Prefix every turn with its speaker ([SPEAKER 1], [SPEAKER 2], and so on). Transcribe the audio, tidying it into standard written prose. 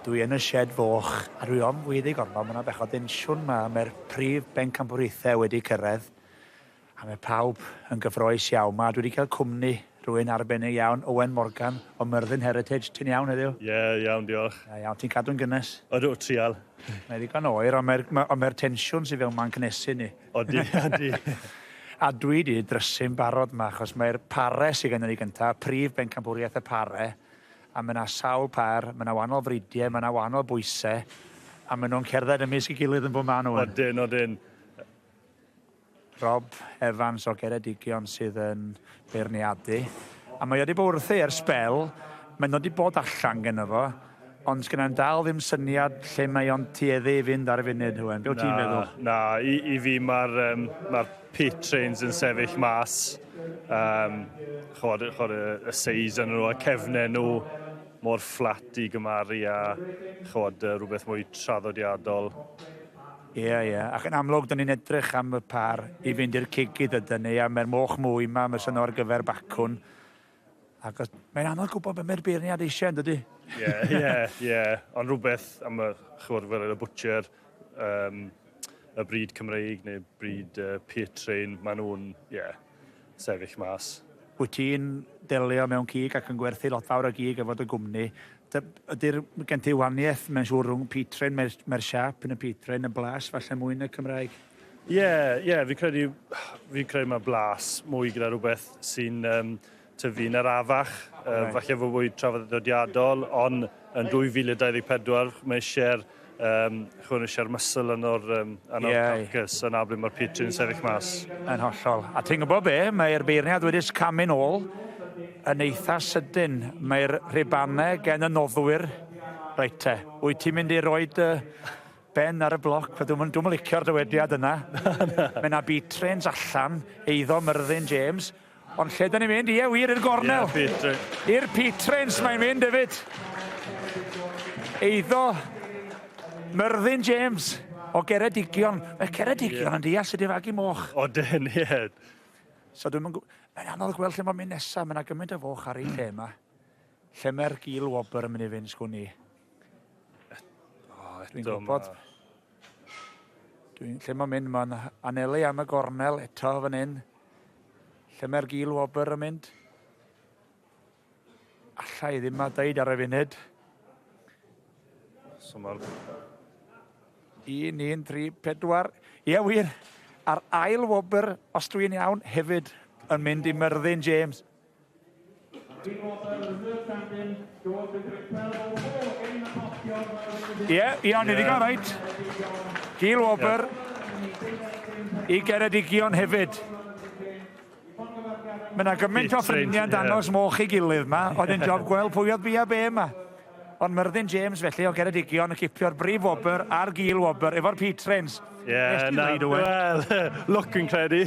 [SPEAKER 1] Dwi yn y sied foch a dwi ofn gweiddi gormod, ma' 'na bechod densiwn 'ma, mae'r prif bencampwriaethau wedi cyrraedd a mae pawb yn gyffroes iawn 'ma. Dwi wedi cael cwmni rhywun arbennig iawn, Owen Morgan o Myrddin Heritage. Ti'n iawn heddiw?
[SPEAKER 2] Ie, iawn, diolch.
[SPEAKER 1] Da iawn. Ti'n cadw'n gynnes?
[SPEAKER 2] Ydw, trial.
[SPEAKER 1] Mae ddigon oer, ond mae'r ma, ond mae'r tensiwn sydd fewn ma'n cynnesu ni.
[SPEAKER 2] Odi, odi.
[SPEAKER 1] A dwi 'di drysu'n barod 'ma, achos mae'r pare sydd gennym ni gyntaf, prif bencampwriaeth y pare, a mae 'na sawl pâr, mae 'na wahanol fridiau, mae 'na wahanol bwysau, a maen nhw'n cerdded ymysg ei gilydd yn bob man, Owen.
[SPEAKER 2] Odyn, odyn.
[SPEAKER 1] Rob Evans o Geredigion sydd yn beirniadu. A mae o wedi bod wrthi ers sbel, mae nhw wedi bod allan gynno fo, ond sgynna i'm dal ddim syniad lle mae o'n tueddu i fynd ar y funud, Hywel. Be wyt ti'n feddwl?
[SPEAKER 2] Na, i, i fi mae'r um, ma pit trains yn sefyll mas. Um, chod, chod y, y seis yn nhw, a cefnau nhw mor fflat i gymaru a chod, rhywbeth mwy traddodiadol.
[SPEAKER 1] Ie, ie. Ac yn amlwg, dyn ni'n edrych am y pâr i fynd i'r cigydd ydyn ni, a mae'r moch mwy yma, mae sy'n ar gyfer bacwn. Ac mae'n anodd gwybod beth mae'r beirniad eisiau, yn dydy?
[SPEAKER 2] Ie, ie, ie. Ond rhywbeth am y, chywod, fel y butcher, um, y bryd Cymreig neu bryd uh, Pietrin, maen nhw'n, ie, yeah, sefyll mas.
[SPEAKER 1] Wyt ti'n delio mewn cig ac yn gwerthu lot fawr o gig efo dy gwmni. Ydy'r, gen ti wahaniaeth, mae'n siŵr, rhwng Pietrin, mae'r mae siâp yn y Pietrin, y blas falle mwy na Cymraeg?
[SPEAKER 2] Ie, yeah, ie, yeah, fi'n credu, fi'n credu mae blas mwy gyda rhywbeth sy'n um, tyfu'n arafach, uh, right. falle fod fwy traddodiadol, ond yn 2024 mae eisiau'r um, chwn eisiau'r muscle yn o'r, um, yn o'r yeah. carcass, yna ble mae'r Pietrin yn sefyll mas.
[SPEAKER 1] Yn hollol. A ti'n gwybod be, mae'r beirniad wedi camu'n ôl yn eitha sydyn. Mae'r rhubanau gen y noddwyr. Reit te, wyt ti'n mynd i roi dy ben ar y bloc? Dwi'm yn licio'r dywediad yna. Mae yna B-trains allan, eiddo Myrddin James. Ond lle da ni'n mynd? Ie, wir, i'r gornel.
[SPEAKER 2] Ie, P-train.
[SPEAKER 1] I'r P-trains mae'n mynd hefyd. Eiddo Myrddin James o Geredigion. Mae Ceredigion yeah. yn deall sut i fagu moch.
[SPEAKER 2] O, dyn, ie. Yeah.
[SPEAKER 1] So dwi'n mynd... Mae'n anodd gweld lle mae'n mynd nesaf. Mae yna gymaint o foch ar ei lle yma. Lle mae'r gil wobr yn mynd i fynd, sgwn i.
[SPEAKER 2] Oh,
[SPEAKER 1] Dwi'n gwybod. Dwi'n, lle mae'n mynd, mae'n anelu am y gornel eto fan hyn. Lle mae'r gil wobr yn mynd? Alla i ddim a deud ar y funud.
[SPEAKER 2] So mae'r...
[SPEAKER 1] 1, 1, 3, 4. Ie, wir. A'r ail wobr, os dwi'n iawn, hefyd yn mynd i Myrddin James. Ie, iawn, i ddigon, reit. Gil Wobr i Geredigion hefyd. Mae yna gymaint o ffrindiau'n dangos moch i gilydd yma, oedd yn job gweld pwy oedd bia be yma. Ond Myrddin James felly o Geredigion yn cipio'r brif wobr a'r gil wobr efo'r P-Trains.
[SPEAKER 2] Ie, na, wel, lwc fi'n credu.